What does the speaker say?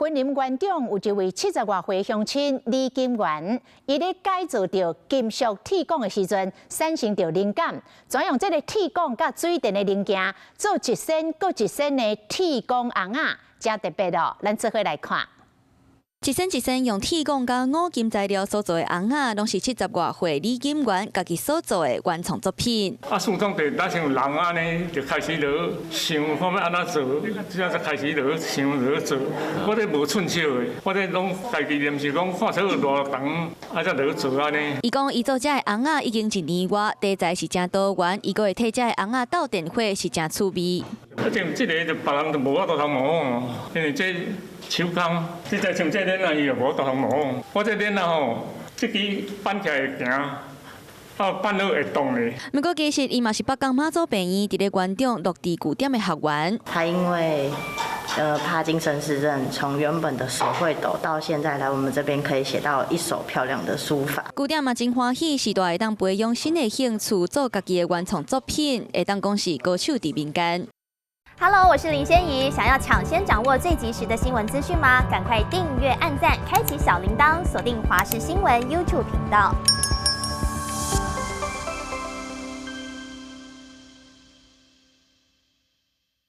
雲林原長有一位70外歲鄉親李金元，伊咧改造著金屬鐵管的時陣，產生著靈感，怎用這个鐵管佮水電的零件做一身閣一身的鐵管尪仔，誠特別哦！咱做伙來看。一身一身用鐵管佮五金材料所做的尪仔，攏是70外歲李金元家己所做的原創作品。啊，樹中地若像人按呢，就開始落想看欲按怎做，這才開始落想落做。我這無寸手的，我這攏家己臨時講看出有偌長，啊才落做按呢。伊講伊做這个尪仔已經一年外，題材是誠多元，伊閣會替這个尪仔鬥電火是誠趣味。啊，這這个就別人就無法度通模仿，因為這手工，這個像這鏈仔，伊就無法度通模仿。我這鏈仔吼，這支扳起來會行，啊，扳好會動的。毋過其實伊嘛是北港媽祖病院佇咧原長落地據點的學員。他因為帕金森氏症，從原本的手會抖，到現在來我們這邊可以寫到一手漂亮的書法。據點嘛真歡喜，時代會當培養新的興趣，做家己的原創作品，會當講是高手佇民間。 Hello，我是林仙怡。想要搶先掌握最及時的新聞資訊嗎？趕快訂閱、按讚、開啟小鈴鐺，鎖定華視新聞 YouTube 頻道。